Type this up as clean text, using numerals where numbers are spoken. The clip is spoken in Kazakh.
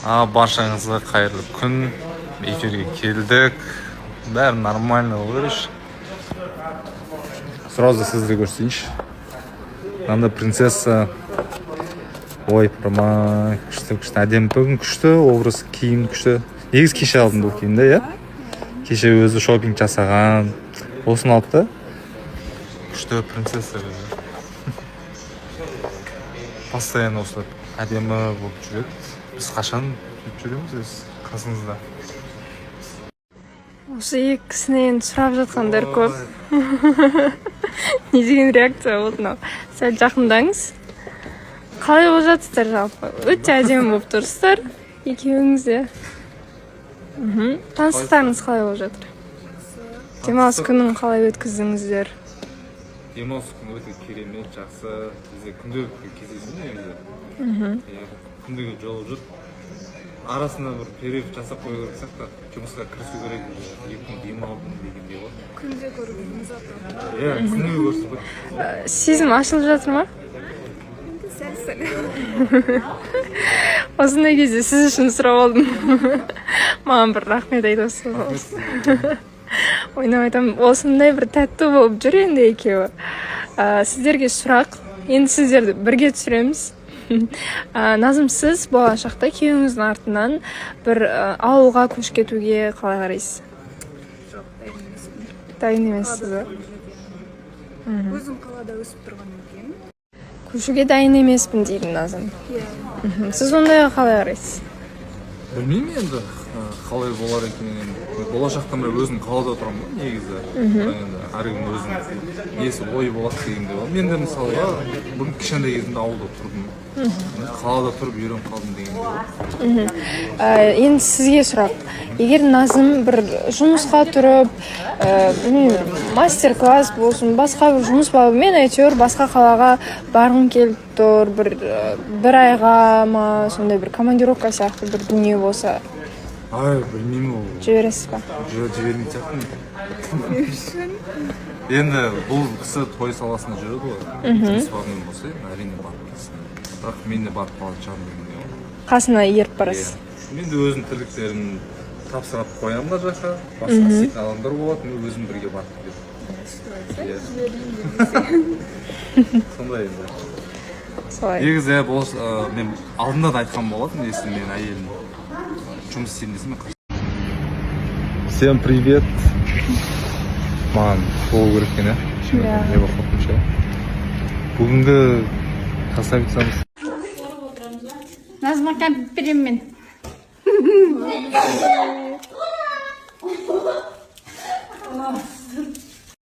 Баршаңызға қайырлы күн! Эфирге келдік, бәрі нормально ғой. Короче, сразу сізді көрсетейінші. Мынандай принцесса. Ой, прямо күшті, күшті, әдемі. Бүгін күшті образ, киім күшті. Негізі кеше алдым бұл киімді, иә, кеше өзі шопинг жасаған, осыны алды да. Күшті принцесса өзі. Постоянно осылай әдемі болып жүреді. Біз қашан сөйтіп жүреміз өз қасыңызда? Осы екі кісіні енді сұрап жатқандар көп. Не деген реакция болды мынау? Сәл жақындаңыз. Қалай болып жатсыздар жалпы? Өте әдемі болып тұрсыздар екеуіңіз де. Таныстықтарыңыз қалай болып жатыр? Демалыс күнін қалай өткіздіңіздер? Демалыс күні өте керемет, жақсы. Бізде күнделікті кездесу негізі, иә, күндегі жолып жүр. Арасында бір перерыв жасап қою керек сияқты, жұмысқа кірісу керек уже, 2 күн демалдым дегендей ғой. Күнде көріп зато. Иә, күніге көрсек қой. Сезім ашылып жатыр ма? Сәл сәл. Осындай кезде сіз үшін сұрап алдым. Маған бір рахмет айтасыз. Ойнап айтамын. Осындай бір тәтті болып жүр енді екеуі. Сіздерге сұрақ енді, сіздерді бірге түсіреміз. Назым, сіз болашақта күйеуіңіздің артынан бір ауылға көшіп кетуге қалай қарайсыз? Жоқ, дайын емеспін. Дайын емессіз ба? Өзім қалада өсіп тұрғаннан кейін. Көшуге дайын емеспін дейді Назым. Иә. Сіз ондайға қалай қарайсыз? Білмеймін енді, қалай болар екен енді болашақта. Мен өзім қалада тұрамын ғой негізі, бірақ енді әркім өзінің несі, ойы болады дегендей ғой. Мен де, мысалға, бұрын кішкентай кезімде ауылда тұрдым. Енді қалада тұрып үйреніп қалдым дегендей ғой. Енді сізге сұрақ: егер Назым бір жұмысқа тұрып, білмеймін, мастер класс болсын, басқа бір жұмыс бабымен, әйтеуір басқа қалаға барғым келіп тұр, бір айға ма, сондай бір командировка сияқты бір дүние болса? Ай, білмеймін ол. Жібересіз ба? Жібермейтін сияқтымын енді. Бұл кісі той саласында жүреді ғой. Жұмыс бабымен болса, енді әрине барып келсін, бірақ мен де барып қалатын шығармын дегендей ғой. Қасына еріп барасыз. Иә. Мен де өзім тірліктерін тапсырып қоямын мына жаққа, басқа істейтін адамдар болады, мен өзім бірге барып келемін. Иә. Сондай енді. Солай. Негізі бұл мен алдында да айтқан болатын, если менің әйелім жұмыс істеймін десе, мен. Всем привет! Маған болу керек екен, иә. Иә. Не болып қалыппын ше? Бүгінгі красавицамыз. Назыма кәмпит беремін мен.